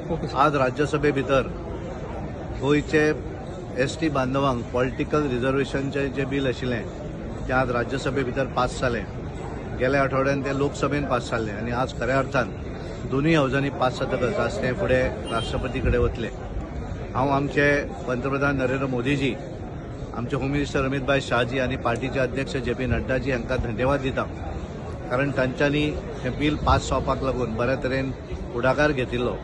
आज राज्यसभे भितर गोंयचे एसटी बांधवांक पॉलिटिकल रिजर्वेशनचें जें बील आशिल्लें तें आज राज्यसभे भितर पास जालें. गेल्या आठवड्यान तें लोकसभेन पास जाल्लें आनी आज खऱ्या अर्थान दोनूय हावजांनी पास जातकच आज तें फुडें राष्ट्रपती कडेन वतलें. हांव आमचे पंतप्रधान नरेंद्र मोदीजी, आमचे होम मिनिस्टर अमितभाई शाहजी आनी पार्टीचे अध्यक्ष जे पी नड्डाजी हांकां धन्यवाद दिता, कारण तांच्यांनी हें बील पास जावपाक लागून बऱ्या तरेन फुडाकार घेतिल्लो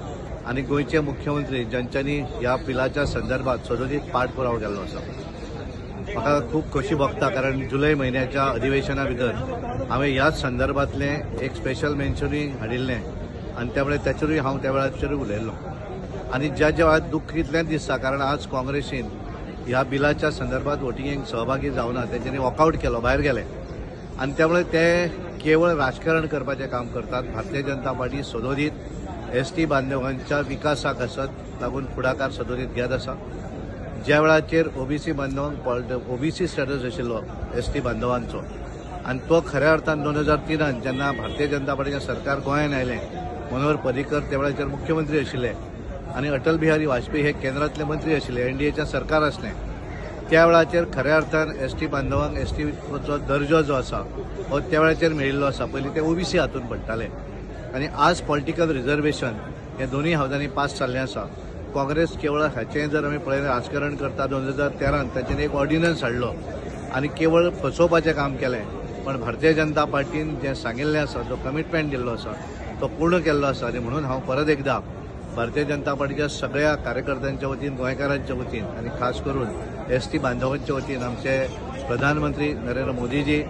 आनी गोंयचे मुख्यमंत्री ज्यांच्यांनी ह्या बिलाच्या संदर्भात सदोदीत पाठपुरावा केल्लो आसा. म्हाका खूब खोशी भोगता, कारण जुलय म्हयन्याच्या अधिवेशना भितर हांवें ह्याच संदर्भांतलें एक स्पेशल मेन्शनूय हाडिल्लें आनी त्यामुळे ताचेरूय हांव त्या वेळाचेरूय उलयल्लो. आनी ज्या ज्या वेळार दुख्ख इतलेंच दिसता, कारण आज काँग्रेसीन ह्या बिलाच्या संदर्भात वोटिंगेक सहभागी जावना, तेंच्यांनी वॉकआवट केलो, भायर गेले आनी त्यामुळे ते केवळ राजकारण करपाचें काम करतात. भारतीय जनता पार्टी सदोदीत एसटी बांधवांच्या विकासाक आसत लागून फुडाकार सदोदीत घेत आसा. ज्या वेळाचेर ओबीसी बांधवांक ओबीसी स्टेटस आशिल्लो एसटी बांधवांचो आनी तो खऱ्या अर्थान 2003 जेन्ना भारतीय जनता पार्टीचें सरकार गोंयांत आयलें, मनोहर पर्रीकर त्या वेळाचेर मुख्यमंत्री आशिल्ले आनी अटल बिहारी वाजपेयी हे केंद्रांतले मंत्री आशिल्ले, एनडीएचें सरकार आसलें, त्या वेळाचेर खऱ्या अर्थान एसटी बांधवांक एसटीचो दर्जो जो आसा हो त्या वेळाचेर मेळिल्लो आसा. पयलीं ते ओबीसी हातून पडटाले आनी आज पॉलिटिकल रिजर्वेशन हे दोनूय हावजांनी पास जाल्लें आसा. काँग्रेस केवळ हाचें जर आमी पळयलें राजकारण करता, 2013 तांच्यांनी एक ऑर्डिनन्स हाडलो आनी केवळ फसोवपाचें काम केलें, पण भारतीय जनता पार्टीन जें सांगिल्लें आसा, जो कमिटमेंट दिल्लो आसा तो पूर्ण केल्लो आसा. आनी म्हणून हांव परत एकदां भारतीय जनता पार्टीच्या सगळ्या कार्यकर्त्यांच्या वतीन, गोंयकारांच्या वतीन आनी खास करून एसटी बांधवांच्या वतीन आमचे प्रधानमंत्री नरेंद्र मोदीजी,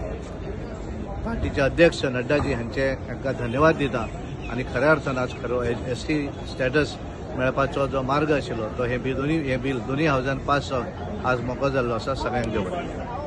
पार्टीचे अध्यक्ष नड्डाजी हांचे हांकां धन्यवाद दिता आनी खऱ्या अर्थान आज खरो एसटी स्टेटस मेळपाचो जो मार्ग आशिल्लो तो हे बील दोनूय हावजान पास जावन आज मोको जाल्लो आसा. सगळ्यांक देव.